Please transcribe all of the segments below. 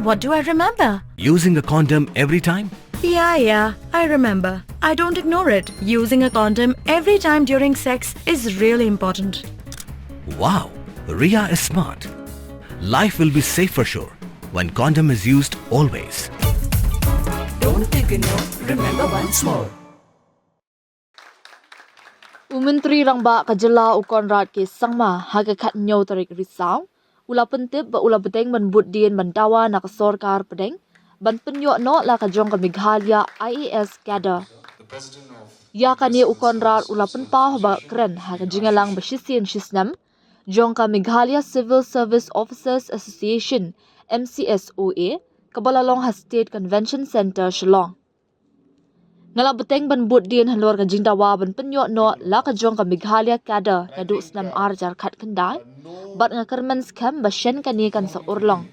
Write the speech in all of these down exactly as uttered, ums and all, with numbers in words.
What do I remember? Using a condom every time? Yeah, yeah, I remember. I don't ignore it. Using a condom every time during sex is really important. Wow, Ria is smart. Life will be safe for sure when condom is used always. Don't ignore, remember once more. U Myntri Rangbah ka jylla u Conrad K Sangma ha ka khathynñiew tarik Risaw u la pyntip ba u la bteng ban bud dien ban dawa na ka sorkar pdeng ban pynïoh noh la ka jong ka Meghalaya I A S cadre. Ïa kane u Conrad u la pynpaw haba kren ha ka jingïalang ba shisien shisnem jong ka Meghalaya Civil Service Officers Association, M C S O A, kaba la long ha State Convention Centre, Shillong. Nga la bteng ban bud dien halor ka jingdawa ban pynïoh noh la ka jong ka Meghalaya cadre naduh snem ar hajar khatkhyndai, bad nga kyrmen skhem ba shen kane kan sa urlong.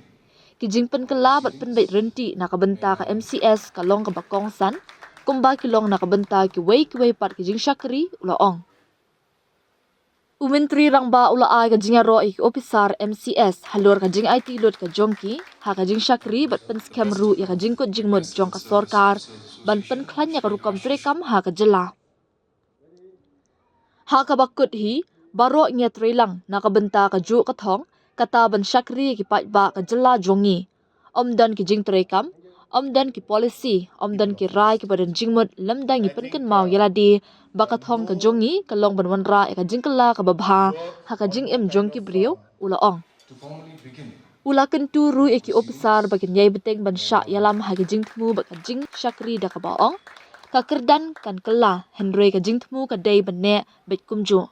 Ki jingpynkylla bad pynbeit rynti na ka bynta ka M C S ka long kaba kongsan kumba ki long na ka bynta kiwei kiwei pat ki jingshakri, u la ong. U Myntri Rangbah u la ai ka jingïaroh ïa ki ophisar M C S halor ka jingaiti lut ka jong ki ha ka jingshakri bad pynskhem ruh ïa ka jingkut jingmut jong ka sorkar ban pynkhlaiñ ïa ka rukom treikam ha ka jylla. Ha kaba kut hi, baroh ngi ïatreilang na ka bynta kajuh ka thong, kata ban shakri ïa ki paidbah ka jylla jong ngi. Ym don ki jingtreikam, ym don ki policy, ym don ki rai kiba don jingmut lymda ngi pynkynmaw ïa lade ba ka thong ka jong ngi ka long ban wanrah ïa ka jingkylla kaba bha ha ka jingim jong ki briew, u la ong. U la kyntu ruh ïa ki ophisar ba kin ïai bteng ban shah ïalam ha ki jingthmu bad ka jingshakri da kaba ong, ka kyrdan kan kylla, hynrei ka jingthmu ka dei ban neh beit kumjuh.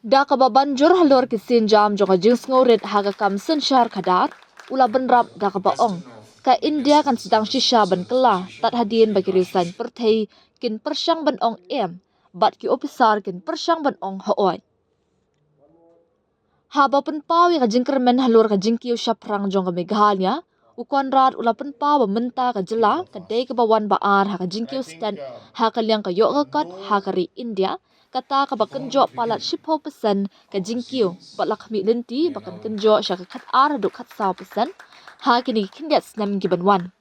Da kaba ban jur halor ki sienjam jong ka jingsngewrit ha ka kam synshar khadar, u la bynrap da kaba ong, ka India kan sdang shisha ban kylla tad hadien ba ki riew saiñ pyrthei kin pyrshang ban ong em bad ki ophisar kin pyrshang ban ong hooid. Haba pynpaw ïa ka jingkyrmen halor ka jingkiew shaphrang jong ka Meghalaya, u Conrad u la pynpaw ba mynta ka jylla ka dei kaba wan ba ar ha ka jingkiew stet ha ka liang ka ïoh ka kot ha ka ri India, kata kaba kynjoh palat shiphew percent ka jingkiew, bad la khmih lynti ba kan kynjoh sha ka khatar haduh khatsaw percent ha kine ki khyndiat snem kiban wan.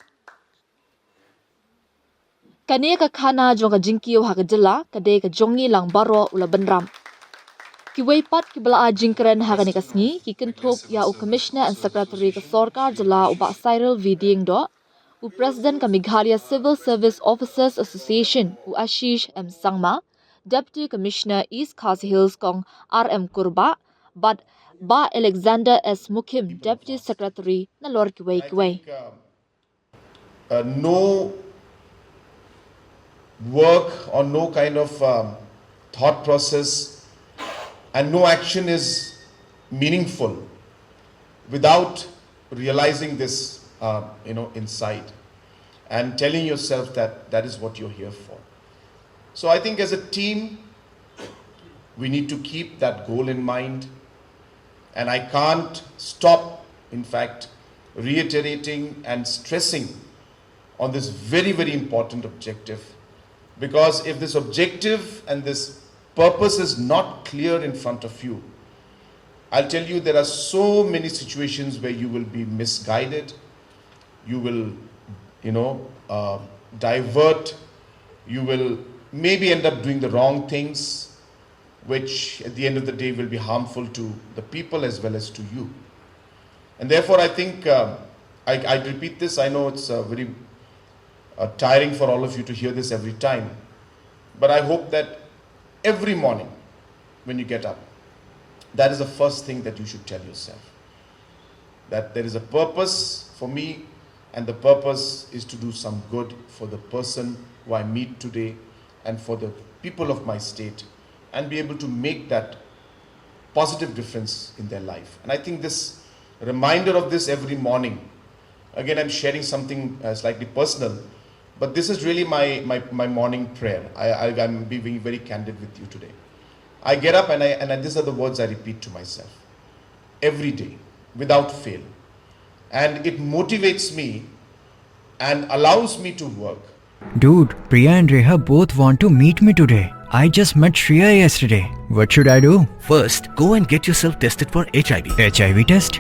Kane ka khana jong ka jingkiew ha ka jylla ka dei ka jong ngi lang baroh, u la bynrap. Kiwei pat kiba la ai jingkren ha kane ka sngi ki kynthup ïa u Commissioner and Secretary ka sorkar jylla u Bah Cyril V Diengdoh, u President ka Meghalaya Civil Service Officers Association u Ashish M Sangma, Deputy Commissioner East Khasi Hills Kong R M Kurbah, bad Bah Alexander S Mukim, Deputy Secretary, nalor kiwei kiwei. Uh, no work or no kind of um, thought process and no action is meaningful without realizing this, uh, you know, inside and telling yourself that that is what you're here for. So I think as a team, we need to keep that goal in mind. And I can't stop, in fact, reiterating and stressing on this very, very important objective. Because if this objective and this purpose is not clear in front of you, I'll tell you, there are so many situations where you will be misguided, you will, you know, uh, divert, you will maybe end up doing the wrong things, which at the end of the day will be harmful to the people as well as to you. And therefore, I think uh, I, I repeat this. I know it's uh, very uh, tiring for all of you to hear this every time. But I hope that every morning when you get up, that is the first thing that you should tell yourself. That there is a purpose for me, and the purpose is to do some good for the person who I meet today and for the people of my state, and be able to make that positive difference in their life. And I think this reminder of this every morning, again, I'm sharing something uh, slightly personal, but this is really my, my, my morning prayer. I, I, I'm being very candid with you today. I get up and, I, and these are the words I repeat to myself every day without fail. And it motivates me and allows me to work. Dude, Priya and Reha both want to meet me today. I just met Shreya yesterday. What should I do? First, go and get yourself tested for H I V. H I V test?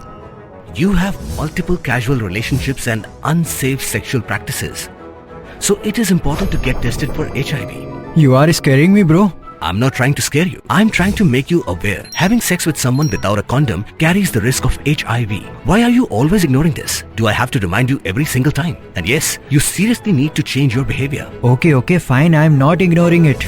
You have multiple casual relationships and unsafe sexual practices. So it is important to get tested for H I V. You are scaring me, bro. I'm not trying to scare you. I'm trying to make you aware. Having sex with someone without a condom carries the risk of H I V. Why are you always ignoring this? Do I have to remind you every single time? And yes, you seriously need to change your behavior. Okay, okay, fine. I'm not ignoring it.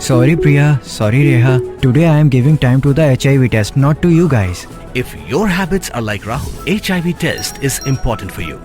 Sorry, Priya. Sorry, Reha. Today I am giving time to the H I V test, not to you guys. If your habits are like Rahul, H I V test is important for you.